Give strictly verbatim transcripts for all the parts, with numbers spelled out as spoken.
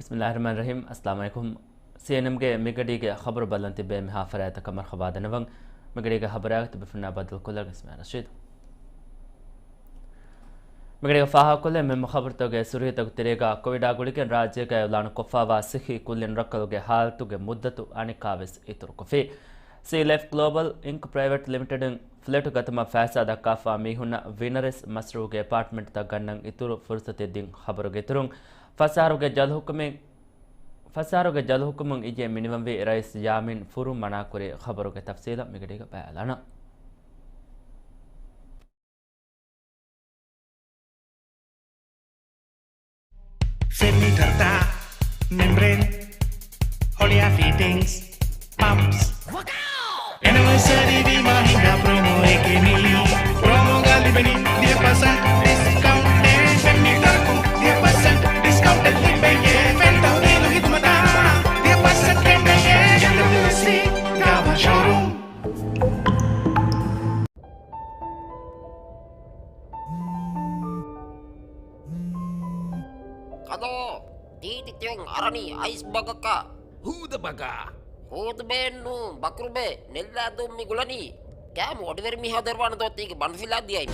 ބިސްމިއްލާހިއްރަޙްމާނިއްރަޙީމް. އައްސަލާމު ޢަލައިކުމް. ސީއެންއެމްގެ މިގަޑީގެ ޚަބަރު ބަލަން ތިބޭ މިހާ ފަރާތަކަށް މަރްޙަބާ ދަންނަވަން. މިގަޑީގެ ޚަބަރާގަ ތިބިފުންނާ ބަދަލުކޮށްލަން އިސްމާ ރަޝީދު. މިގަޑީގަ ފާހަގަކޮށްލެވޭ މުހިއްމު ޚަބަރުތަކުގެ ސުރުޚީތަކުގެ ތެރޭގަ، ކޮވިޑާ ގުޅިގެން ރާއްޖޭގަ އިޢުލާނު ކޮށްފައިވާ ޞިއްޙީ ކުއްލި ނުރައްކަލުގެ ޙާލަތުގެ މުއްދަތު އަނެއްކާވެސް އިތުރުކޮށްފި. ސީލައިފް ގްލޯބަލް އިންކް ޕްރައިވެޓް ލިމިޓެޑުން ފްލެޓު ގަތުމަށް ފައިސާ ދައްކާފަ މީހުންނަށް ވިނަރެސް މަޝްރޫޢުގެ އެޕާޓްމަންޓްތައް ގަންނަން އިތުރު ފުރުޞަތެއް ދިން ޚަބަރުގެ އިތުރުން، ފަސް އަހަރުގެ ޖަލް ޙުކުމެއް، ފަސް އަހަރުގެ ޖަލް ޙުކުމުން އިއްޔެ މިނިވަންވީ ރައީސް ޔާމީން ފުރު މަނާކުރި ޚަބަރުގެ ތަފްސީލަށް މިގަޑީގަ ބައިވެލާނަން. ފެންމީޓަރުތައް، މެމްބްރޭން، ހޮޅިއާ ފިޓިންގްސް، ޕަމްޕްސް. އެނިވަރސަރީ ވީމާ ހިނގާ ޕްރޮމޯއެކޭ މީ. ޕްރޮމޯގަ ލިބެނީ ދިހަ ޕަސެންޓް ޑިސްކައުންޓެއް. ފެންމީޓަރަކުން ދިހަ ޕަސެންޓް ޑިސްކައުންޓެއް ލިބެޔޭ. ފެން ތަހުލީލު ޚިދުމަތާ ދެ ޕަސެންޓް ކެނޑެޔޭ. އެމްޑަބްލިއުސީ ގާވާ ޝޯރޫމް. ކަލޯ، ތީތި ތިޔޮން އަރަނީ އައިސް ބަގަކަށް. ހޫދަ ބަގާ. ހޫދުބޭއެއްނޫ، ބަކުރުބޭ، ނެއްލާދޫން މި ގުޅަނީ. ކާމު އޮޑިވެރި މީހާ ދެރުވާނެ ދޯ ތީގެ ބަނޑުފިލާ ދިޔައިން.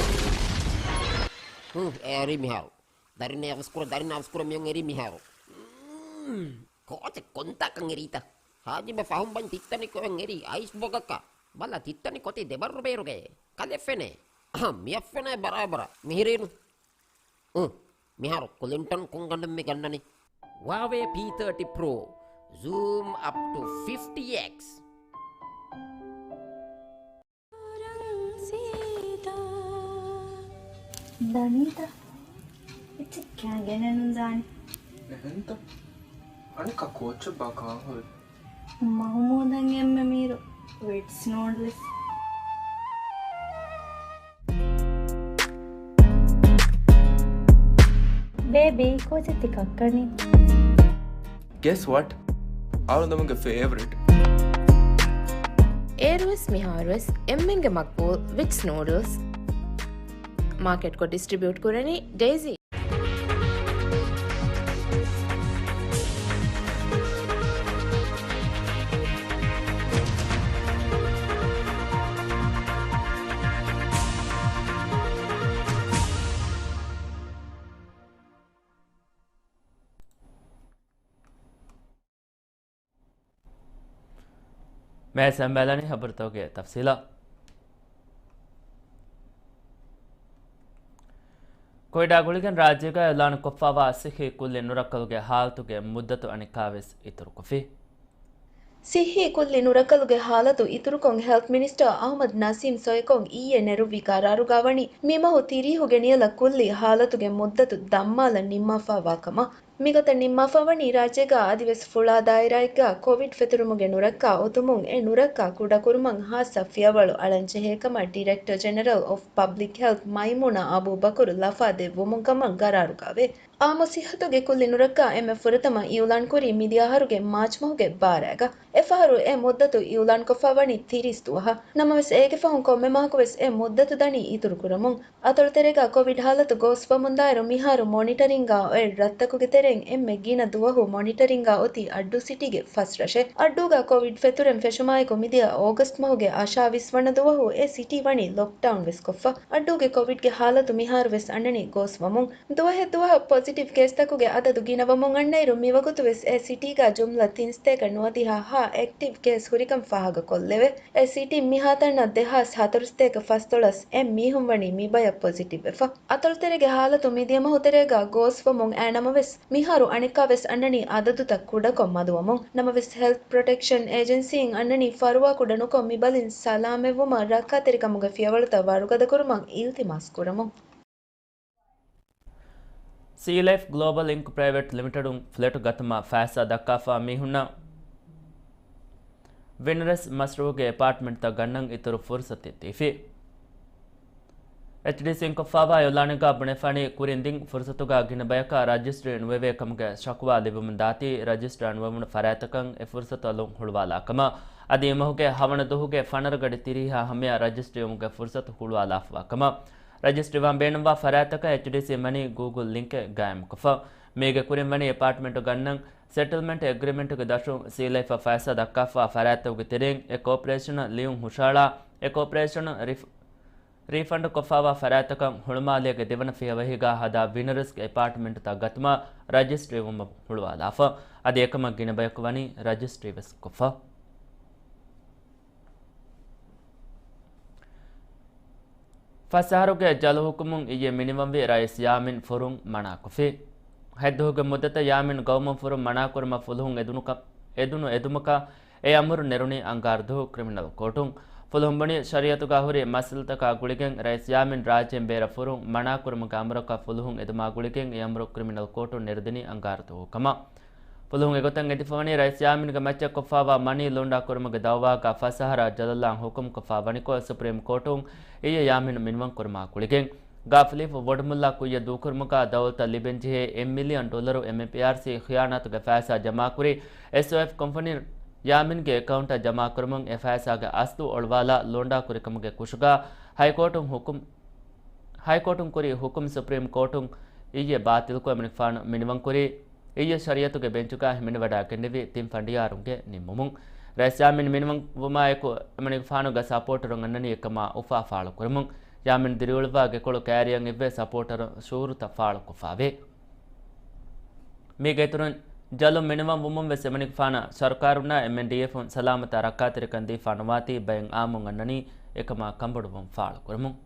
ހު، އެ އަރީ މިހާރު. ދަރިން އަވަސްކުރަ، ދަރިން އަވަސްކުރަ މިޔޮން އެރީ މިހާރު. ކޯޗެއް ކޮންތާކަން އެރީތަ؟ ހާޖިބަ ފަހުން ބަން ތިއްތަނި ކޮއެއް އެރީ އައިސް ބޮގަކަށް. ބަލަ ތިއްތަނި ކޮތި ދެބައްރު ބޭރުގައޭ. ކަލެ ފެނޭ. އަހަ، މިއަށް ފެނޭ ބަރާބަރަށް. މިހިރީނު. އު، މިހާރު ކުލިންޓަން ކޮންގަނޑެއް މި ގަންނަނީ؟ ހުވާވޭ ޕީ ތާޓީ ޕްރޯ. ޒޫމް އަޕް ޓު ފިފްޓީ އެކްސް. ދަނީތަ؟ އެއްޗެއް ކާ ގެނެއްނު ދާނެ. އެހެންތަ؟ އަނެއްކާ ކޯޗެއް ބާ ކާހޮއެ؟ މަހުމޫދަށް އެންމެ މީރު ވިޓްސް ނޫޑްލްސް. ބޭބީ، ކޯޗެއް ތި ކައްކަނީ؟ Guess what? އަޅުގަނޑުގެ ފޭވަރިޓް. އޭރުވެސް މިހާރުވެސް އެންމެންގެ މަގްބޫލް ވިޓްސް ނޫޑްލްސް. މާކެޓްކޮށް ޑިސްޓްރިބިއުޓް ކުރަނީ ޑެއިސީ. މޭ ސަމްމޭޅަނީ ޚަބަރުތަކުގެ ތަފްސީލަށް. ކޮވިޑާ ގުޅިގެން ރާއްޖޭގަ އިޢުލާނު ކޮށްފައިވާ ސިއްހީ ކުއްލި ނުރައްކަލުގެ ހާލަތުގެ މުއްދަތު އަނެއްކާވެސް އިތުރުކޮށްފި. ސިއްހީ ކުއްލި ނުރައްކަލުގެ ހާލަތު އިތުރުކޮށް ހެލްތް މިނިސްޓަރ އަޙްމަދު ނަސީމް ސޮއެކޮން އިއްޔެ ނެރުއްވި ގަރާރުގަ ވަނީ މި މަހު ތިރީހުގެ ނިޔަލަށް ކުއްލި ހާލަތުގެ މުއްދަތު ދަންމާލަން ނިންމާފައިވާ ކަމަށް. މިގޮތަށް ނިންމާފަވަނީ ރާއްޖޭގަ އަދިވެސް ފުޅާ ދާއިރާއެއްގަ ކޮވިޑް ފެތުރުމުގެ ނުރައްކާ އޮތުމުން އެ ނުރައްކާ ކުޑަކުރުމަށް ހާއްސަ ފިޔަވަޅު އަޅަން ޖެހޭ ކަމަށް ޑިރެކްޓަރ ޖެނެރަލް އޮފް ޕަބްލިކް ހެލްތް މައިމޫނާ އަބޫބަކުރު ލަފާ ދެއްވުމުން ކަމަށް ގަރާރުގައެވެ. އާއްމު ސިއްހަތުގެ ކުއްލި ނުރައްކާ އެންމެ ފުރަތަމަ އިއުލާންކުރީ މިދިޔަ އަހަރުގެ މާޗް މަހުގެ ބާރައިގަ. އެފަހަރު އެ މުއްދަތު އިއުލާންކޮށްފަ ވަނީ ތިރީސް ދުވަހަށް. ނަމަވެސް، އޭގެ ފަހުން ކޮންމެ މަހަކުވެސް އެ މުއްދަތު ދަނީ އިތުރުކުރަމުން. އަތޮޅުތެރޭގަ ކޮވިޑް ހާލަތު ގޯސްވަމުންދާއިރު، މިހާރު މޮނިޓަރިންގ އޮތް ރަށްތަކުގެ ތެރެއިން އެންމެ ގިނަ ދުވަހު މޮނިޓަރިންގ އޮތީ އައްޑޫ ސިޓީގެ ފަސް ރަށެއް. އައްޑޫގަ ކޮވިޑް ފެތުރެން ފެށުމާއެކު، މިދިޔަ އޯގަސްޓް މަހުގެ އަށާވީސް ވަނަ ދުވަހު އެ ސިޓީ ވަނީ ލޮކްޑައުން ވެސް ކޮށްފަ. އައްޑޫގެ ކޮވިޑްގެ ހާލަތު މިހާރު ވެސް އަންނަނީ ގޯސްވަމުން. ދުވަހެއް ދުވަހަށް ޕޮޒިޓިވް ކޭސްތަކުގެ އަދަދު ގިނަވަމުން އަންނައިރު، މިވަގުތުވެސް އެ ސިޓީގަ ޖުމްލަ ތިން ސަތޭކަ ނުވަދިހަ ހަ އެކްޓިވް ކޭސް ހުރިކަން ފާހަގަކޮށްލެވޭ. އެ ސިޓީން މިހާތަނަށް ދެހާސް ހަތަރު ސަތޭކަ ފަސްދޮޅަސް އެއް މީހުން ވަނީ މިބަޔަށް ޕޮޒިޓިވްވެފަ. އަތޮޅުތެރޭގެ ހާލަތު މިދިޔަ މަހު ތެރޭގަ ގޯސްވަމުން އައި ނަމަވެސް، މިހާރު އަނެއްކާވެސް އަންނަނީ އަދަދުތައް ކުޑަކޮށް މަދުވަމުން. ނަމަވެސް، ހެލްތް ޕްރޮޓެކްޝަން އޭޖެންސީއިން އަންނަނީ ފަރުވާކުޑަ ނުކޮށް، މި ބަލިން ސަލާމަތްވުމަށް ރައްކާތެރިކަމުގެ ފިޔަވަޅުތައް ވަރުގަދަކުރުމަށް އިލްތިމާސް ކުރަމުން. ސީލައިފް ގްލޯބަލް އިންކް ޕްރައިވެޓް ލިމިޓެޑުން ފްލެޓު ގަތުމަށް ފައިސާ ދައްކާފަ މީހުންނަށް ވިންރެސް މަޝްރޫޢުގެ އެޕާޓްމަންޓްތައް ގަންނަން އިތުރު ފުރުސަތެއް ދީފި. އެޗްޑީސީން ކޮށްފައިވާ އިޢުލާނެއްގަ ބުނެފާނީ، ކުރިން ދިން ފުރުސަތުގަ ގިނަ ބަޔަކަށް ރަޖިސްޓްރީ ނުވެވޭ ކަމުގެ ޝަކުވާ ލިބެމުން ދާތީ، ރަޖިސްޓްރާ ނުވެވުނު ފަރާތްތަކަށް އެ ފުރުސަތު އަލުން ހުޅުވާލާ ކަމަށް. އަދި އެމަހުގެ ހަވަނަ ދުވަހުގެ ފަނަރަ ގަޑި ތިރީހާ ހަމަޔަށް ރަޖިސްޓްރީ ވުމުގެ ފުރުސަތު ހުޅުވާލާފައިވާ ކަމަށް. ރަޖިސްޓްރީ ވާން ބޭނުންވާ ފަރާތްތަކަށް އެޗްޑީސީ މަނީ ގޫގުލް ލިންކެއް ގާއިމްކޮށްފަ. މީގެ ކުރިން ވަނީ އެޕާޓްމަންޓު ގަންނަން ސެޓްލްމަންޓް އެގްރިމެންޓުގެ ދަށުން ސީލައިފަ ފައިސާ ދައްކާފަ ފަރާތްތަކުގެ ތެރެއިން އެ ކޯޕަރޭޝަނަށް ލިޔުން ހުށައަޅާ، އެ ކޯޕަރޭޝަނަށް ރިފް-، ރީފަންޑް ކޮށްފައިވާ ފަރާތްތަކަށް ހުޅުމާލޭގެ ދެވަނަ ފިޔަވަހީގާ ހަދާ ވިނަރަސްގެ އެޕާޓްމަންޓުތައް ގަތުމަށް ރަޖިސްޓްރީ ވުމަށް ހުޅުވާލާފަ. އަދި އެކަމަށް ގިނަ ބަޔަކު ވަނީ ރަޖިސްޓްރީ ވެސް ކޮށްފަ. ފަސް އަހަރުގެ ޖަލު ހުކުމުން އިއްޔެ މިނިވަންވި ރައީސް ޔާމީން ފުރުން މަނާކޮށްފި. ހަތްދުހުގެ މުއްދަތަށް ޔާމީން ގައުމުން ފުރުން މަނާކުރުމަށް ފުލުހުން އެދުނުކަ-، އެދުނު އެދުމަކަށް އެ އަމުރު ނެރުނީ އަންގާރަ ދުހު ކްރިމިނަލް ކޯޓުން. ފުލުހުން ބުނީ ޝަރީއަތުގަ ހުރި މައްސަލަތަކާ ގުޅިގެން ރައީސް ޔާމީން ރާއްޖޭން ބޭރަށް ފުރުން މަނާކުރުމުގެ އަމުރަކަށް ފުލުހުން އެދުމާ ގުޅިގެން އެ އަމުރު ކްރިމިނަލް ކޯޓުން ނެރެދިނީ އަންގާރަ ދުވަހު ކަމަށް. ފުލުހުން އެގޮތަށް އެދިފަވަނީ ރައީސް ޔާމީންގެ މައްޗަށް ކޮށްފައިވާ މަނީ ލޯންޑާ ކުރުމުގެ ދައުވާގަ ފަސް އަހަރަށް ޖަލަށްލާން ހުކުމް ކޮށްފަ ވަނިކޮށް، ސުޕްރީމް ކޯޓުން އިއްޔެ ޔާމީން މިނިވަން ކުރުމާ ގުޅިގެން، ގާފިލީފު ވޮޑުމުއްލާ ކުއްޔަށް ދޫކުރުމުގަ ދައުލަތަށް ލިބެންޖެހޭ އެއް މިލިއަން ޑޮލަރު އެމްއެމްޕީއާރްސީ ޚިޔާނާތުގެ ފައިސާ ޖަމާކުރި، އެސްއޯއެފް ކުންފުނިން ޔާމީންގެ އެކައުންޓަށް ޖަމާކުރުމުން އެ ފައިސާގެ އަސްލު އޮޅުވާލާ ލޯންޑާ ކުރިކަމުގެ ކުށުގަ ހައިކޯޓުން ހުކުމް، ހައިކޯޓުން ކުރި ހުކުމް ސުޕްރީމް ކޯޓުން އިއްޔެ ބާތިލްކޮށް އެމަނިކުފާނު މިނިވަންކުރީ. އިއްޔެ ޝަރީއަތުގެ ބެންޗުގަ ހިމެނިވަޑައިގެންނެވި ތިން ފަނޑިޔާރުންގެ ނިންމުމުން. ރައީސް ޔާމީން މިނިވަން ވުމާއެކު އެމަނިކުފާނުގެ ސަޕޯޓަރުން އަންނަނީ އެކަމާ އުފާ ފާޅުކުރަމުން. ޔާމީން ދިރިއުޅުއްވާ ގެކޮޅު ކައިރިއަށް އިއްވެ ސަޕޯޓަރުން ޝުއޫރުތައް ފާޅުކޮށްފައވޭ. މީގެ އިތުރުން ޖަލު މިނިވަން ވުމުން ވެސް އެމަނިކުފާނަށް ސަރުކާރުންނާ އެމްއެންޑީއެފުން ސަލާމަތާ ރައްކާތެރިކަން ދީފާ ނުވާތީ ބައެއް އާއްމުން އަންނަނީ އެކަމާ ކަނބޮޑުވުން ފާޅުކުރަމުން.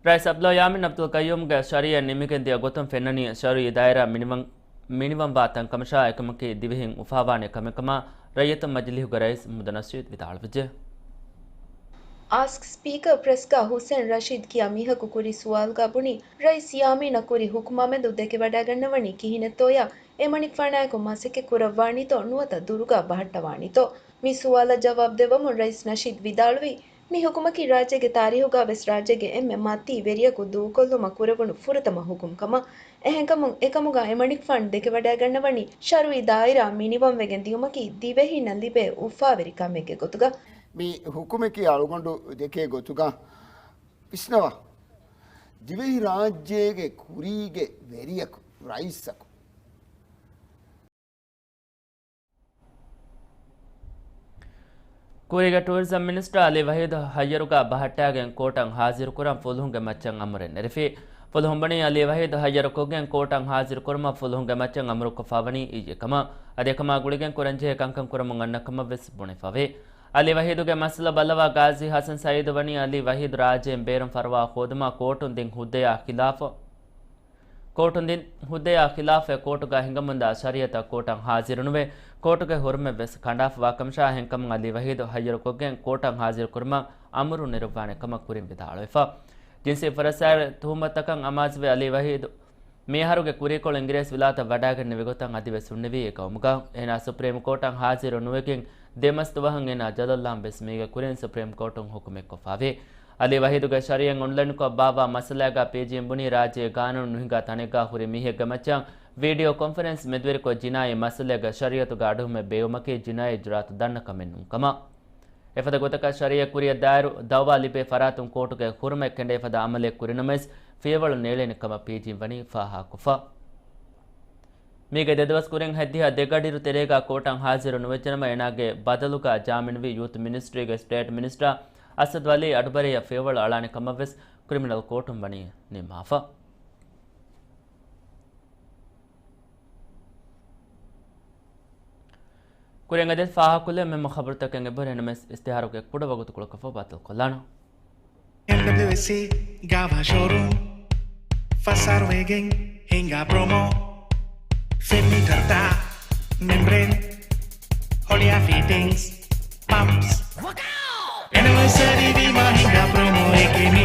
ރައީސް އަބްދުﷲ ޔާމީން އަބްދުލް ޤައްޔޫމްގެ ޝަރީއަތް ނިމިގެން ދިޔަ ގޮތުން ފެންނަނީ ޝަރުއީ ދާއިރާ މިނިވަން، މިނިވަންވާ ތަންކަމަށާ އެކަމަކީ ދިވެހިން އުފާވާނެ ކަމެއް ކަމަށް ރައްޔިތުން މަޖިލީހުގެ ރައީސް މުހައްމަދު ނަޝީދު ވިދާޅުވެއްޖެ. އާސްކް ސްޕީކަރ ޕްރެސްގަ ހުސެން ރަޝީދު ކިޔާ މީހަކު ކުރި ސުވާލުގަ ބުނި، ރައީސް ޔާމީނަށް ކުރި ހުކުމާމެދު ދެކެވަޑައިގަންނަވަނީ ކިހިނެއްތޯޔާ؟ އެމަނިކުފާނާއެކު މަސައްކަތް ކުރައްވާނީތޯ ނުވަތަ ދުރުގަ ބަހައްޓަވާނީތޯ؟ މި ސުވާލަށް ޖަވާބު ދެއްވަމުން ރައީސް ނަޝީދު ވިދާޅުވީ، މި ހުކުމަކީ ރާއްޖޭގެ ތާރީހުގަ ވެސް ރާއްޖޭގެ އެންމެ މަތީ ވެރިޔަކު ދޫކޮށްލުމަށް ކުރެވުނު ފުރަތަމަ ހުކުމް ކަމަށް. އެހެންކަމުން އެކަމުގަ އެމަނިކުފާނު ދެކެވަޑައިގަންނަވަނީ ޝަރުއީ ދާއިރާ މިނިވަންވެގެން ދިޔުމަކީ ދިވެހީންނަށް ލިބޭ އުފާވެރި ކަމެއްގެ ގޮތުގަ. މި ހުކުމަކީ އަޅުގަނޑު ދެކޭ ގޮތުގަ ވިސްނަވާ، ދިވެހި ރާއްޖޭގެ ކުރީގެ ވެރިޔަކު، ރައީސަކު، ކުރީގެ ޓޫރިޒަމް މިނިސްޓަރ އަލީ ވަހީދު ހައްޔަރުގަ ބަހައްޓާގެން ކޯޓަށް ހާޒިރުކުރަން ފުލުހުންގެ މައްޗަށް އަމުރެއް ނެރެފި. ފުލުހުން ބުނީ އަލީ ވަހީދު ހައްޔަރުކޮށްގެން ކޯޓަށް ހާޒިރުކުރުމަށް ފުލުހުންގެ މައްޗަށް އަމުރުކޮށްފަވަނީ އިއްޔެ ކަމަށް. އަދި އެކަމާ ގުޅިގެން ކުރަންޖެހޭ ކަންކަން ކުރަމުން އަންނަ ކަމަށް ވެސް ބުނެފަވޭ. އަލީ ވަހީދުގެ މައްސަލަ ބައްލަވާ ގާޒީ ހަސަން ސައީދު ވަނީ އަލީ ވަހީދު ރާއްޖޭން ބޭރުން ފަރުވާ ހޯދުމަށް ކޯޓުން ދިން ހުއްދަޔާ ޚިލާފަށް، ކޯޓުން ދިން ހުއްދަޔާ ޚިލާފަށް ކޯޓުގަ ހިނގަމުންދާ ޝަރީއަތަށް ކޯޓަށް ހާޒިރުނުވެ، ކޯޓުގެ ހުރުމެއް ވެސް ކަނޑާފަވާ ކަމަށާ ހެންކަމުން އަލީ ވަހީދު ހައްޔަރުކޮށްގެން ކޯޓަށް ހާޒިރުކުރުމަށް އަމުރު ނެރުއްވާނެ ކަމަށް ކުރިން ވިދާޅުވެފަ. ޖިންސީ ފުރައްސާރަ ތުހުމަތުތަކަށް އަމާޒުވެ އަލީ ވަހީދު މިއަހަރުގެ ކުރީކޮޅު އިނގިރޭސި ވިލާތަށް ވަޑައިގެންނެވި ގޮތަށް އަދިވެސް ހުންނެވީ އެ ގައުމުގަ. އޭނާ ސުޕްރީމް ކޯޓަށް ހާޒިރު ނުވެގެން ދެ މަސް ދުވަހަށް އޭނާ ޖަލަށްލާން ވެސް މީގެ ކުރިން ސުޕްރީމް ކޯޓުން ހުކުމެއް ކޮށްފަވޭ. އަލީ ވަހީދުގެ ޝަރީއަތް އޮންލައިންކޮށް ބާއްވާ މައްސަލާގަ ޕީޖީއިން ބުނީ ރާއްޖޭ ގާނޫނު ނުހިނގާ ތަނެއްގަ ހުރި މީހެއްގެ މައްޗަށް ވީޑިއޯ ކޮންފަރެންސް މެދުވެރިކޮށް ޖިނާއީ މައްސަލައެއްގަ ޝަރީއަތުގެ އަޑުއެހުމެއް ބޭއްވުމަކީ ޖިނާއީ ޖުރާތު ދަންނަ ކަމެއް ނޫން ކަމަށް. އެފަދަ ގޮތަކަށް ޝަރީއަތް ކުރިއަށް ދާއިރު ދައުވާ ލިބޭ ފަރާތުން ކޯޓުގެ ހުރުމަތް ކެނޑޭ ފަދަ އަމަލެއް ކުރިނަމަވެސް ފިޔަވަޅު ނޭޅޭނެ ކަމަށް ޕީޖީއިން ވަނީ ފާހަގަކޮށްފަ. މީގެ ދެދުވަސް ކުރިން ހަތްދިހަ ދެ ގަޑިއިރު ތެރޭގަ ކޯޓަށް ހާޒިރު ނުވެއްޖެނަމަ، އޭނާގެ ބަދަލުގަ ޖާމިނުވި ޔޫތު މިނިސްޓްރީގެ ސްޓޭޓް މިނިސްޓަރ އަސަދު އަލީ އަޑުބަރެއްޔަށް ފިޔަވަޅު އަޅާނެ ކަމަށް ވެސް ކްރިމިނަލް ކޯޓުން ވަނީ ނިންމާފަ. ކުރިން އަދި ފާހަގަކޮށްލެވޭ މެންމަ ޚަބަރުތަކެއް އެބަހުރި ނަމަވެސް، އިސްތިހާރުގެ ކުޑަ ވަގުތުކޮޅަކަށްފަހު ބާތިލްކޮށްލާނަން. އެމްޑަބްލިއުއެސްސީ ގާވާ ޝޯރޫމް، ފަސް އަހަރު ވެގެން ހިނގާ ޕްރޮމޯ. ފެން މީޓަރުތައް، މެމްބްރޭން، ހޮޅިއާ ފިޓިންގްސް، ޕަމްޕްސް. އެނިވަރސަރީ ވީމާ ހިނގާ ޕްރޮމޯއެކޭ މީ.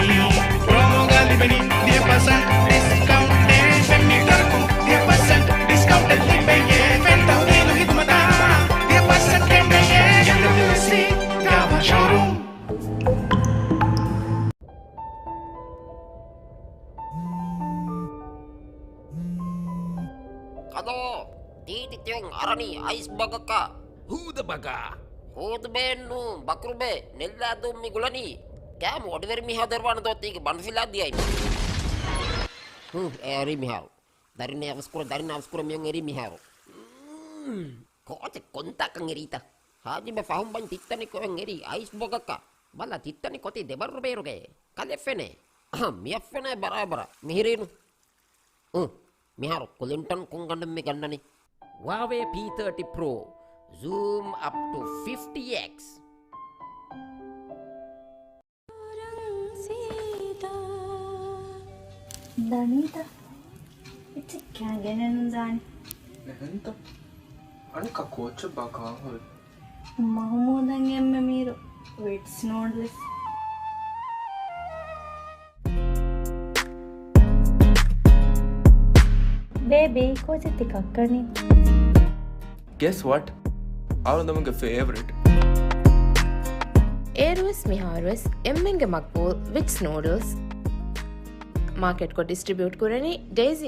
ޕްރޮމޯގަ ލިބެނީ ދިހަ ޕަސެންޓް ޑިސްކައުންޓެއް. ފެން މީޓަރަކުން ދިހަ ޕަސެންޓް ޑިސްކައުންޓެއް ލިބެޔޭ. ފެން ތަހުލީލު ހިދުމަތާ ދިހަ ޕަސެންޓް ކެނޑެޔޭ. އެމްޑަބްލިއުއެސްސީ ގާވާ ޝޯރޫމް. ކަލޯ، ތީތި ތެން އަރަނީ އައިސް ބަގަކަށް. ހޫދަ ބަގާ. ހޫދުބޭއެއްނޫން، ބަކުރުބޭ، ނެއްލާދޫން މި ގުޅަނީ. ކާމު އޮޑިވެރި މީހާ ދޮރުވާން ދޯ ތީގެ ބަނޑުފިލާ ދިޔައިމަ. ހު، އެ އަރި މިހާރު. ދަރިން އަވަސްކުރަ، ދަރިން އަވަސްކުރަ މިއޮން އެރި މިހާރު. މް، ކޯޗެ ކޮންތާކަން އެރީތަ؟ ހާޖިބެ ފަހުން ބަން ތިއްތަނި ކޮއެން އެރީ އައިސް ބޮގަކަށް. ބަލަ ތިއްތަނި ކޮތީ ދެބައްރު ބޭރުގައޭ. ކަލެ ފެނޭ. އަހަ، މިއަށް ފެނޭ ބަރާބަރަށް. މިހިރީނު. އު، މިހާރު ކުލިންޓަން ކޮންގަނޑެއް މި ގަންނަނީ؟ ހުއާވޭ ޕީ ތާޓީ ޕްރޯ. ޒޫމް އަޕް ޓު ފިފްޓީ އެކްސް. ދަނީތަ؟ އެއްޗެއް ކާ ގެނެއްނު ދާނެ. އެހެންތަ؟ އަނެއްކާ ކޯޗެއް ބާ ކާހޮވެ. މަހުމޫދަށް އެންމެ މީރު ވިޓްސް ނޫޑްލްސް. ބޭބީ، ކޯޗެއް ތި ކައްކަނީ؟ Guess what? އަޅުގަނޑުގެ ފޭވަރިޓް. އޭރުވެސް މިހާރުވެސް އެންމެންގެ މަގްބޫލް ވިޓްސް ނޫޑްލްސް. މާކެޓްކޮށް ޑިސްޓްރިބިއުޓް ކުރަނީ ޑޭޒީ.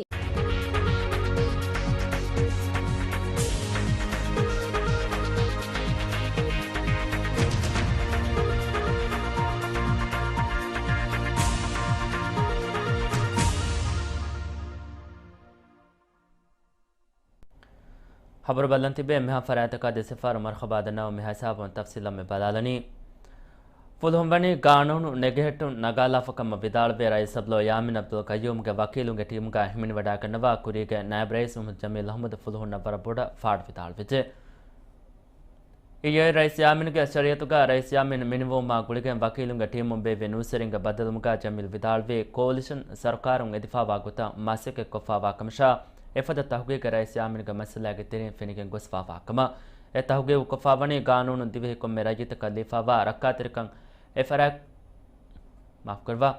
ޚަބަރު ބަލަން ތިބޭ މިހާ ފަރާތަކާ ދެ ސިފަރު މަރުހަބާ ދަންނަވަން މި ހިސާބުން ތަފްސީލަށް މި ބަލާލަނީ. ފުލުހުން ވަނީ ގާނޫނު ނެގެހެއްޓުން ނަގާލާފަ ކަމަށް ވިދާޅުވެ، ރައީސް އަބްދުﷲ ޔާމީން އަބްދުލް ޤައްޔޫމްގެ ވަކީލުންގެ ޓީމުގައި ހިމެނިވަޑައިގަންނަވާ ކުރީގެ ނާއިބް ރައީސް މުހައްމަދު ޖަމީލް އަޙްމަދު ފުލުހުންނަށް ވަރަށް ބޮޑަށް ފާޑު ވިދާޅުވެއްޖެ. އިއްޔެ ރައީސް ޔާމީންގެ ޝަރީއަތުގަ ރައީސް ޔާމީން މިނިވަންވުމާ ގުޅިގެން ވަކީލުންގެ ޓީމުން ބޭއްވި ނޫސްވެރިންގެ ބައްދަލުވުމުގަ ޖަމީލް ވިދާޅުވީ، ކޯލިޝަން ސަރުކާރުން އެދިފާވާ ގޮތަށް މަސައްކަތްކޮށްފާވާ ކަމަށާ، އެފަދަ ތަހުގީގެއް ރައީސް ޔާމީންގެ މައްސަލައިގެ ތެރެއިން ފެނިގެން ގޮސްފާވާ ކަމަށް. އެ ތަހުގީގު ކޮށްފާވަނީ ގާނޫނުން ދިވެހި ކޮންމެ ރައްޔިތަކަށް ލިބިފާވާ ރައްކާތެރިކަން އެ ފަރާތް، މާފުކުރައްވާ.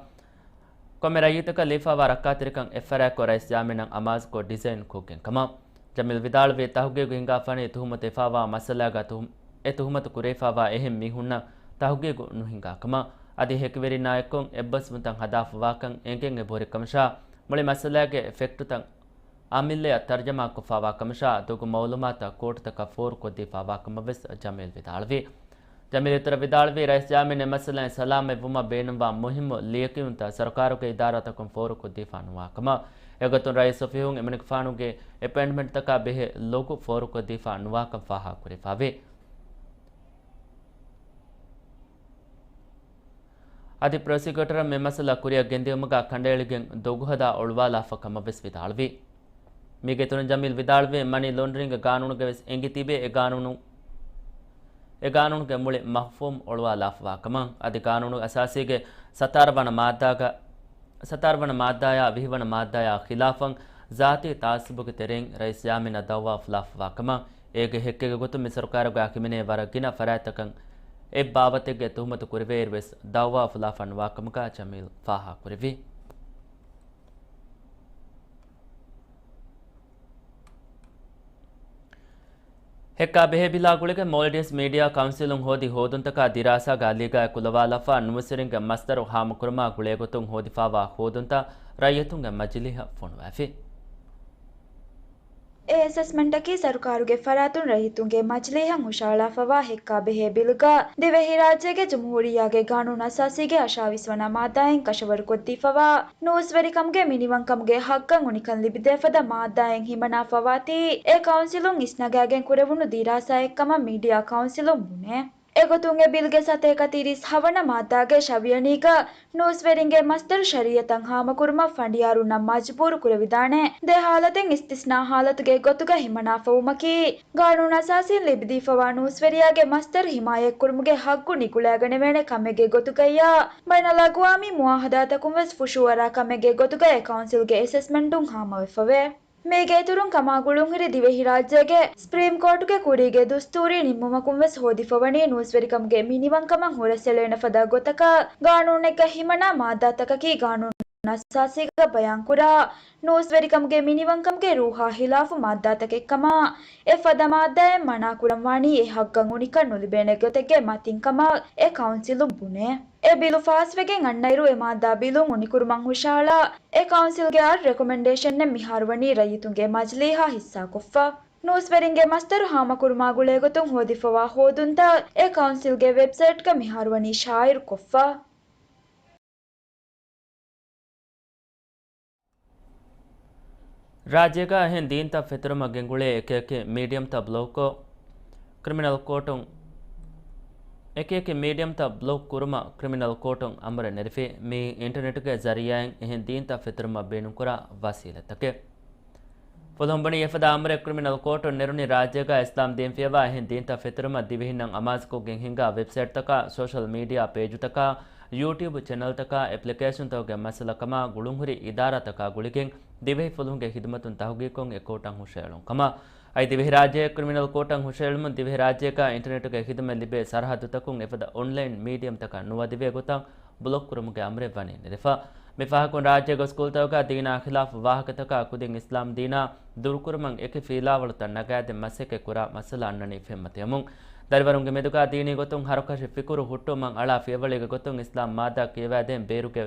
ކޮންމެ ރައްޔިތަކަށް ލިބިފާވާ ރައްކާތެރިކަން އެއްފަރާތްކޮށް ރައީސް ޔާމީނަށް އަމާޒުކޮށް ޑިޒައިން ކޮށްގެން ކަމަށް. ޖަމީލް ވިދާޅުވީ، ތަހުގީގު ހިނގާފާނީ ތުހުމަތު އެފާވާ މައްސަލާގަ ތުހު-، އެ ތުހުމަތު ކުރެވިފާވާ އެހެން މީހުންނަށް ތަހުގީގު ނުހިނގާ ކަމަށް. އަދި ހެކިވެރިންނާއެއްކޮށް އެއްބަސްވުންތައް ހަދާފަވާކަން އެނގެން އެބަހުރި ކަމަށާ، މުޅި މައްސަލާގެ ފެކްޓުތައް އަމިއްލައަށް ތަރްޖަމާކޮށްފާވާ ކަމަށާ، ދޮގު މައުލޫމާތުތައް ކޯޓުތަކަށް ފޯރުކޮށްދީފާވާ ކަމަށްވެސް ޖަމީލް ވިދާޅުވި. ޖަމީލް އިތުރަށް ވިދާޅުވީ، ރައީސް ޔާމީން އެ މައްސަލައިން ސަލާމަތްވުމަށް ބޭނުންވާ މުހިއްމު ލިޔެކިޔުންތައް ސަރުކާރުގެ އިދާރާތަކުން ފޯރުކޮށްދީފާ ނުވާ ކަމަށް. އެގޮތުން ރައީސް އޮފީހުން އެމަނިކުފާނުގެ އެޕޮއިންޓްމަންޓްތަކާ ބެހޭ ލޮގު ފޯރުކޮށްދީފާ ނުވާކަން ފާހަގަކުރެވިފާވޭ. އަދި ޕްރޮސިކިއުޓަރަށް މި މައްސަލަ ކުރިއަށް ގެންދިއުމުގަ ކަނޑައެޅިގެން ދޮގުހަދާ އޮޅުވާލާފަ ކަމަށްވެސް ވިދާޅުވި. މީގެ އިތުރުން ޖަމީލް ވިދާޅުވީ، މަނީ ލޮންޑްރިންގ ގާނޫނުގަވެސް އެނގި ތިބޭ އެ ގާނޫނު، އެ ގާނޫނުގެ މުޅި މަފްހޫމް އޮޅުވާލާފަވާ ކަމަށް. އަދި ގާނޫނު އަސާސީގެ ސަތާރަ ވަނަ މާއްދާގަ، ސަތާރަ ވަނަ މާއްދާޔާ ވިހި ވަނަ މާއްދާޔާ ޚިލާފަށް ޒާތީ ތާއައްސުބުގެ ތެރެއިން ރައީސް ޔާމީނަށް ދައުވާ އުފުލާފަވާ ކަމަށް. އޭގެ ހެއްކެއްގެ ގޮތުން މި ސަރުކާރުގަ ހިމެނޭ ވަރަށް ގިނަ ފަރާތްތަކަށް އެއް ބާވަތެއްގެ ތުހުމަތު ކުރެވޭއިރުވެސް ދައުވާ އުފުލާފަ ނުވާ ކަމުގަ ޖަމީލް ފާހަގަކުރެއްވި. ހެއްކާ ބެހޭ ބިލާ ގުޅިގެން މޯލްޑިވްސް މީޑިއާ ކައުންސިލުން ހޯދި ހޯދުންތަކާ ދިރާސާގެ އަލީގައި ކުލަވާލަފާ ނޫސްވެރިންގެ މަސްދަރު ހާމަކުރުމާ ގުޅޭގޮތުން ހޯދިފާވާ ހޯދުންތައް ރައްޔިތުންގެ މަޖިލީހަށް ފޮނުވާފި. އެ އެސެސްމަންޓަކީ ސަރުކާރުގެ ފަރާތުން ރައްޔިތުންގެ މަޖިލީހަށް ހުށަހަޅާފަވާ ހެއްކާ ބެހޭ ބިލުގަ ދިވެހިރާއްޖޭގެ ޖުމްހޫރިއްޔާގެ ގާނޫނު އަސާސީގެ އަށާވީސް ވަނަ މާއްދާއިން ކަށަވަރުކޮށްދީފަވާ ނޫސްވެރިކަމުގެ މިނިވަންކަމުގެ ހައްގަށް އުނިކަން ލިބިދޭފަދަ މާއްދާއެއް ހިމަނާފަވާތީ، އެ ކައުންސިލުން އިސްނަގާގެން ކުރެވުނު ދިރާސާއެއްކަމަށް މީޑިއާ ކައުންސިލުން ބުނޭ. އެގޮތުން އެ ބިލްގެ ސަތޭކަ ތިރީސް ހަވަނަ މާއްދާގެ ށަވިޔަނީގަ ނޫސްވެރިންގެ މަސްދަރު ޝަރީއަތަށް ހާމަކުރުމަށް ފަނޑިޔާރުންނަށް މަޖުބޫރު ކުރެވިދާނެ ދެ ހާލަތެއް އިސްތިސްނާ ހާލަތުގެ ގޮތުގަ ހިމަނާފަވުމަކީ، ގާނޫނު އަސާސީން ލިބިދީފަވާ ނޫސްވެރިޔާގެ މަސްދަރު ހިމާޔަތްކުރުމުގެ ހައްގު ނިގުޅާގަނެވޭނެ ކަމެއްގެ ގޮތުގައްޔާ، ބައިނަލްއަގްވާމީ މުއާހަދާތަކުން ވެސް ފުށުއަރާ ކަމެއްގެ ގޮތުގައި ކައުންސިލްގެ އެސެސްމަންޓުން ހާމަވެފަވޭ. މީގެ އިތުރުން ކަމާ ގުޅުންހުރި ދިވެހިރާއްޖޭގެ ސްޕްރީމް ކޯޓުގެ ކުރީގެ ދުސްތޫރީ ނިންމުމަކުން ވެސް ހޯދިފަވަނީ ނޫސްވެރިކަމުގެ މިނިވަންކަމަށް ހުރަސްއެޅޭނެ ފަދަ ގޮތަކަށް ގާނޫނެއްގަ ހިމަނާ މާއްދާތަކަކީ ގާނޫނު އަސާސީގަ ބަޔާންކުރާ ނޫސްވެރިކަމުގެ މިނިވަންކަމުގެ ރޫހާ ހިލާފު މާއްދާތަކެއްކަމަށް އެފަދަ މާއްދާއެއް މަނާކުރަންވާނީ އެ ހައްގަށް އުނިކަން ނުލިބޭނެ ގޮތެއްގެ މަތިން ކަމަށް އެ ކައުންސިލުން ބުނޭ. އެ ބިލު ފާސްވެގެން އަންނައިރު އެ މާއްދާ ބިލުން އުނިކުރުމަށް ހުށަހަޅާ އެ ކައުންސިލްގެ އަށް ރެކޮމެންޑޭޝަންއެއް މިހާރުވަނީ ރައްޔިތުންގެ މަޖިލީހާ ހިއްސާކޮށްފަ. ނޫސްވެރިންގެ މަސްދަރު ހާމަކުރުމާ ގުޅޭގޮތުން ހޯދިފަވާ ހޯދުންތައް އެ ކައުންސިލްގެ ވެބްސައިޓްގަ މިހާރުވަނީ ޝާއިއުކޮށްފަ. ރާއްޖޭގަ އެހެން ދީންތައް ފެތުރުމަށް ގެންގުޅޭ އެކިއެކި މީޑިއަމްތައް ބްލޮކްކޮށް، ކްރިމިނަލް ކޯޓުން، އެކިއެކި މީޑިއަމްތައް ބްލޮކް ކުރުމަށް ކްރިމިނަލް ކޯޓުން އަމުރެއް ނެރެފި. މީ އިންޓަރނެޓުގެ ޒަރީއާއިން އެހެން ދީންތައް ފެތުރުމަށް ބޭނުންކުރާ ވަސީލަތްތަކެއް. ފުލުހުން ބުނީ އެފަދަ އަމުރެއް ކްރިމިނަލް ކޯޓުން ނެރުނީ ރާއްޖޭގަ އިސްލާމް ދީން ފިޔަވާ އެހެން ދީންތައް ފެތުރުމަށް ދިވެހިންނަށް އަމާޒުކޮށްގެން ހިންގާ ވެބްސައިޓްތަކާ، ސޯޝަލް މީޑިއާ ޕޭޖުތަކާ، ޔޫޓިއުބް ޗެނަލްތަކާ، އެޕްލިކޭޝަންތަކުގެ މައްސަލަކަމާ ގުޅުންހުރި އިދާރާތަކާ ގުޅިގެން ދިވެހިފުލުހުންގެ ހިދުމަތުން ތަހުގީގުކޮށް އެ ކޯޓަށް ހުށައެޅުން ކަމަށް. އައި ދިވެހިރާއްޖެ ކްރިމިނަލް ކޯޓަށް ހުށައެޅުމުން ދިވެހިރާއްޖޭގަ އިންޓަރނެޓުގެ ހިދުމަތް ލިބޭ ސަރަހައްދުތަކުން އެފަދަ އޮންލައިން މީޑިއަމްތަކަށް ނުވަދެވޭ ގޮތަށް ބްލޮކް ކުރުމުގެ އަމުރެއް ވަނީ ނެރެފަ. މި ފަހަކުން ރާއްޖޭގެ ސްކޫލްތަކުގަ ދީނާ ޚިލާފު ވާހަކަތަކާ ކުދިން އިސްލާމް ދީނާ ދުރުކުރުމަށް އެކި ފިއްލާވަޅުތައް ނަގާދޭ މަސައްކަތް ކުރާ މައްސަލަ އަންނަނީ ފެންމަތިޔަމުން. ދަރިވަރުންގެ މެދުގަ ދީނީ ގޮތުން ހަރުކަށި ފިކުރު ހުއްޓުވުމަށް އަޅާ ފިޔަވަޅީގެ ގޮތުން އިސްލާމް މާއްދާ ކިޔަވާދޭން ބޭރުގެ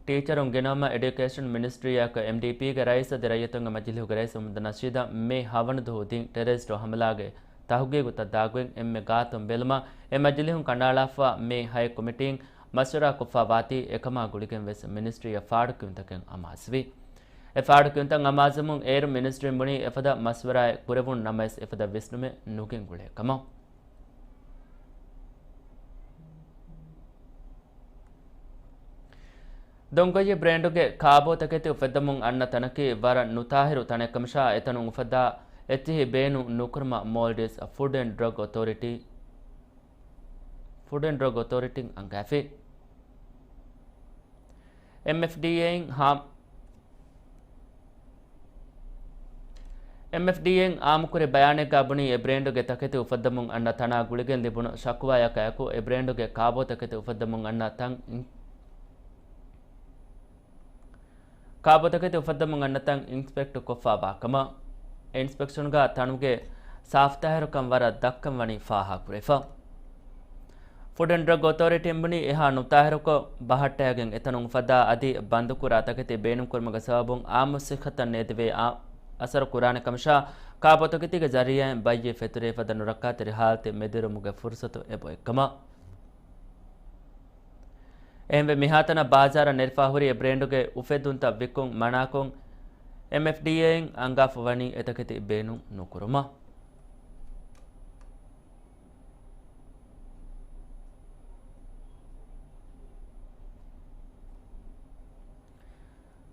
ޓީޗަރުން ގެނައުމަށް އެޑިއުކޭޝަން މިނިސްޓްރީއަކަށް އެމްޑީޕީގެ ރައީސް އަދި ރައްޔިތުންގެ މަޖިލީހުގެ ރައީސް މުހައްމަދު ނަޝީދަށް މޭ ހަވަނަ ދުވަހު ދިން ޓެރަރިސްޓު ހަމަލާގެ ތަހުގީގުތައް ދާގޮތް އެންމެ ގާތުން ބެލުމަށް އެ މަޖިލީހުން ކަނޑައަޅާފަ މޭ ހައެއް ކޮމިޓީން މަޝްވަރާ ކޮށްފަ ވާތީ އެކަމާ ގުޅިގެން ވެސް މިނިސްޓްރީއަށް ފާޑުކިޔުންތަކެއް އަމާޒުވި. އެ ފާޑުކިޔުންތައް އަމާޒުވުމުން އޭރު މިނިސްޓްރީން ބުނީ އެފަދަ މަޝްވަރާއެއް ކުރެވުން ނަމަވެސް އެފަދަ ވިސްނުމެއް ނުގެންގުޅޭ ކަމަށް. ދޮންގޮއްޔެ ބްރޭންޑުގެ ކާބޯތަކެތި އުފެއްދަމުން އަންނަ ތަނަކީ ވަރަށް ނުތާހިރު ތަނެއްކަމަށާ، އެތަނުން އުފައްދާ އެއްޗިހި ބޭނުން ނުކުރުމަށް މޯލްޑިވްސް ފުޑް އެންޑް ޑްރަގް އޮތޯރިޓީ، ފުޑް އެންޑް ޑްރަގް އޮތޯރިޓީން އަންގާފި. އެމްއެފްޑީއޭއިން ހާ-، އެމްއެފްޑީއޭއިން އާއްމުކުރި ބަޔާނެއްގަ ބުނީ، އެ ބްރޭންޑުގެ ތަކެތި އުފައްދަމުން އަންނަ ތަނާ ގުޅިގެން ލިބުނު ޝަކުވާޔަކާއެކު، އެ ބްރޭންޑުގެ ކާބޯތަކެތި އުފައްދަމުން އަންނަ ތަން އިން-، ކާބޯތަކެތި އުފައްދަމުން އަންނަ ތަން އިންސްޕެކްޓް ކޮށްފަ ވާ ކަމަށް، އެ އިންސްޕެކްޝަންގަ ތަނުގެ ސާފުތާހިރުކަން ވަރަށް ދަށްކަން ވަނީ ފާހަގަކުރެފަ. ފުޑް އެންޑް ޑްރަގް އޮތޯރިޓީން ބުނީ، އެހާ ނުތާހިރުކޮށް ބަހައްޓައިގެން އެތަނުން އުފައްދާ އަދި ބަންދުކުރާ ތަކެތި ބޭނުންކުރުމުގެ ސަބަބުން އާއްމު ސިއްހަތަށް ނޭދެވޭ އާ-، އަސަރު ކުރާނެ ކަމަށާ، ކާބޯތަކެތީގެ ޒަރީއާއިން ބައްޔެއް ފެތުރޭ ފަދަ ނުރައްކާތެރި ހާލަތެއް މެދުވެރިވުމުގެ ފުރުސަތު އެބޮތްކަމަށް. އެހެންވެ، މިހާތަނަށް ބާޒާރަށް ނެރެފަ ހުރި އެ ބްރޭންޑުގެ އުފެއްދުންތައް ވިއްކުން މަނާކޮށް، އެމްއެފްޑީއޭއިން އަންގާފަ ވަނީ އެތަކެތި ބޭނުން ނުކުރުމަށް.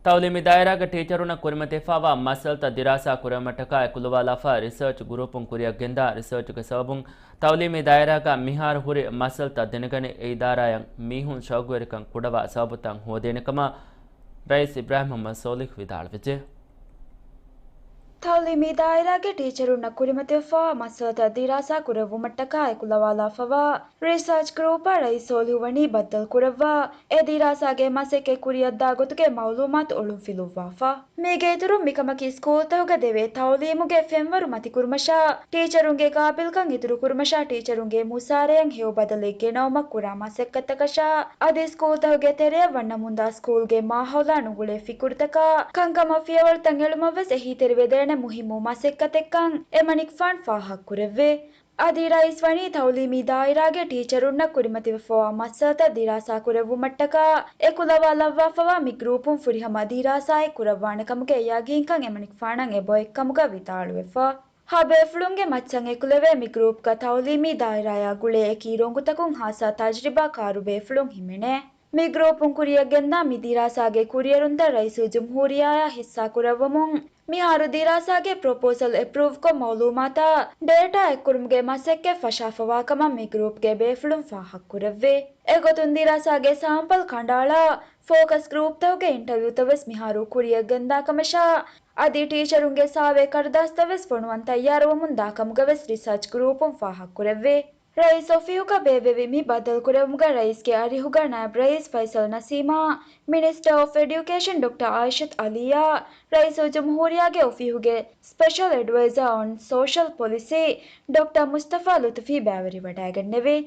ތައުލީމީ ދާއިރާގެ ޓީޗަރުންނަށް ކުރިމަތިވެފައިވާ މައްސަލަތައް ދިރާސާ ކުރެވުމަށްޓަކާ އެކުލަވާލާފަ ރިސާޗް ގްރޫޕުން ކުރިއަށްގެންދާ ރިސާޗުގެ ސަބަބުން ތައުލީމީ ދާއިރާގަ މިހާރު ހުރި މައްސަލަތައް ދެނެގަނެ، އެ އިދާރާއަށް މީހުން ޝައުގުވެރިކަން ކުޑަވާ ސަބަބުތައް ހޯދޭނެ ކަމަށް ރައީސް އިބްރާހިމް މުހައްމަދު ސޯލިހު ވިދާޅުވެއްޖެ. ތައުލީމީ ދާއިރާގެ ޓީޗަރުންނަށް ކުރިމަތިވެފައިވާ މައްސަލަތައް ދިރާސާ ކުރެއްވުމަށްޓަކާ އެކުލަވާލާފައިވާ ރިސާޗް ގްރޫޕަށް ރައީސް ސޯލިހު ވަނީ ބައްދަލުކުރައްވާ، އެ ދިރާސާގެ މަސައްކަތް ކުރިއަށްދާ ގޮތުގެ މައުލޫމާތު އޮޅުންފިލުއްވާފަ. މީގެ އިތުރުން މިކަމަކީ ސްކޫލްތަކުގަ ދެވޭ ތައުލީމުގެ ފެންވަރު މަތިކުރުމަށާ، ޓީޗަރުންގެ ގާބިލްކަން އިތުރުކުރުމަށާ، ޓީޗަރުންގެ މުސާރަޔަށް ހެޔޮ ބަދަލެއް ގެނައުމަށް ކުރާ މަސައްކަތްތަކަށާ، އަދި ސްކޫލްތަކުގެ ތެރެއަށް ވަންނަމުންދާ ސްކޫލްގެ މާހައުލާ ނުގުޅޭ ފިކުރުތަކާ، ކަންކަމަށް ފިޔަވަޅުތައް އެޅުމަށް ވެސް އެހީތެރިވެދޭނެ މުހިއްމު މަސައްކަތެއްކަން އެމަނިކުފާނު ފާހަގަކުރެއްވި. އަދި ރައީސް ވަނީ ތައުލީމީ ދާއިރާގެ ޓީޗަރުންނަށް ކުރިމަތިވެފައިވާ މައްސަލަތައް ދިރާސާ ކުރެއްވުމަށްޓަކާ އެކުލަވާލައްވާފައިވާ މި ގްރޫޕުން ފުރިހަމަ ދިރާސާއެއް ކުރައްވާނެ ކަމުގެ ޔަގީންކަން އެމަނިކުފާނަށް އެބައޮތް ކަމުގަ ވިދާޅުވެފަ. ހަ ބޭފުޅުންގެ މައްޗަށް އެކުލެވޭ މި ގްރޫޕްގަ ތައުލީމީ ދާއިރާއާ ގުޅޭ އެކި ރޮނގުތަކުން ހާއްސަ ތަޖްރިބާ ކާރު ބޭފުޅުން ހިމެނޭ. މި ގްރޫޕުން ކުރިއަށްގެންދާ މި ދިރާސާގެ ކުރިއެރުންތައް ރައީސުލްޖުމްހޫރިއްޔާއާ ހިއްސާކުރައްވަމުން، މިހާރު ދިރާސާގެ ޕްރޮޕޯސަލް އެޕްރޫވްކޮށް މައުލޫމާތާ ޑޭޓާ އެއްކުރުމުގެ މަސައްކަތް ފަށާފަވާ ކަމަށް މި ގްރޫޕްގެ ބޭފުޅުން ފާހަގަކުރެއްވި. އެގޮތުން ދިރާސާގެ ސާމްޕަލް ކަނޑައަޅާ، ފޯކަސް ގްރޫޕްތަކުގެ އިންޓަވިއުތައް ވެސް މިހާރު ކުރިއަށްގެންދާ ކަމަށާ، އަދި ޓީޗަރުންގެ ސާވޭ ކަރުދާސްތައް ވެސް ފޮނުވަން ތައްޔާރުވަމުން ދާ ކަމުގަ ވެސް ރިސާޗް ގްރޫޕުން ފާހަގަކުރެއްވި. ރައީސް އޮފީހުގަ ބޭއްވެވި މި ބައްދަލުކުރެވުމުގަ ރައީސްގެ އަރިހުގަ ނާއިބް ރައީސް ފައިސަލް ނަސީމާ، މިނިސްޓަރ އޮފް އެޑިއުކޭޝަން ޑޮކްޓަރ އާއިޝަތު އަލީއާ، ރައީސުލްޖުމްހޫރިއްޔާގެ އޮފީހުގެ ސްޕެޝަލް އެޑްވައިޒާ އޮން ސޯޝަލް ޕޮލިސީ ޑޮކްޓަރ މުސްތަފާ ލުތުފީ ބައިވެރިވަޑައިގެންނެވި.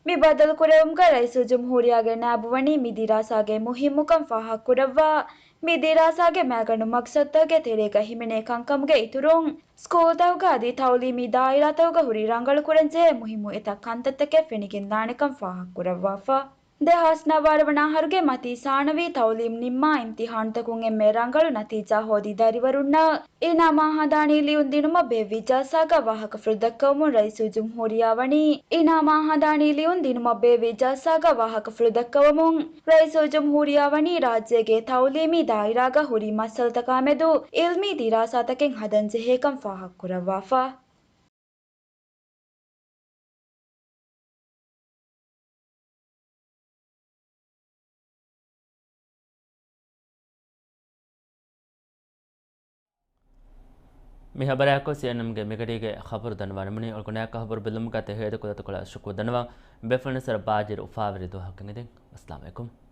މި ބައްދަލުކުރެވުމުގަ ރައީސުލްޖުމްހޫރިއްޔާގެ ނާއިބު ވަނީ މި ދިރާސާގެ މުހިއްމުކަން ފާހަގަކުރައްވާ، މި ދިރާސާގެ މައިގަނޑު މަގްސަދުތަކުގެ ތެރޭގަ ހިމެނޭ ކަންކަމުގެ އިތުރުން، ސްކޫލްތަކުގަ އަދި ތައުލީމީ ދާއިރާތަކުގަ ހުރި ރަނގަޅުކުރަންޖެހޭ މުހިއްމު އެތައް ކަންތައްތަކެއް ފެނިގެންދާނެކަން ފާހަގަކުރައްވާފަ. ދެހާސް ނަވާރަ ވަނަ އަހަރުގެ މަތީ ސާނަވީ ތައުލީމް ނިންމާ އިމްތިހާނުތަކުން އެންމެ ރަނގަޅު ނަތީޖާ ހޯދި ދަރިވަރުންނަށް އިނާމާ ހަނދާނީ ލިޔުން ދިނުމަށް ބޭއްވި ޖަލްސާގަ ވާހަކަފުޅު ދައްކަވަމުން ރައީސުލްޖުމްހޫރިއްޔާ ވަނީ، އިނާމާ ހަނދާނީ ލިޔުން ދިނުމަށް ބޭއްވި ޖަލްސާގަ ވާހަކަފުޅު ދައްކަވަމުން ރައީސުލްޖުމްހޫރިއްޔާ ވަނީ ރާއްޖޭގެ ތައުލީމީ ދާއިރާގަ ހުރި މައްސަލަތަކާމެދު އިލްމީ ދިރާސާތަކެއް ހަދަން ޖެހޭކަން ފާހަގަކުރައްވާފަ. މި ހަބަރާއެކު ސީއެންއެމްގެ މިގަޑީގެ ޚަބަރު ދަންނަވާނަމުނީ. އުޅުގަނޑާއެކު ޚަބަރު ބެލުމުގަ ތެހޭދަ ކުލަތަކުޅަ ޝުކުރު ދަންނަވަން. ބޭފުޅުން ސަރ ބާޖިރު އުފާވެރި ދުވަހަކަށް އެދެން. އައްސަލާމު ޢަލައިކުމް.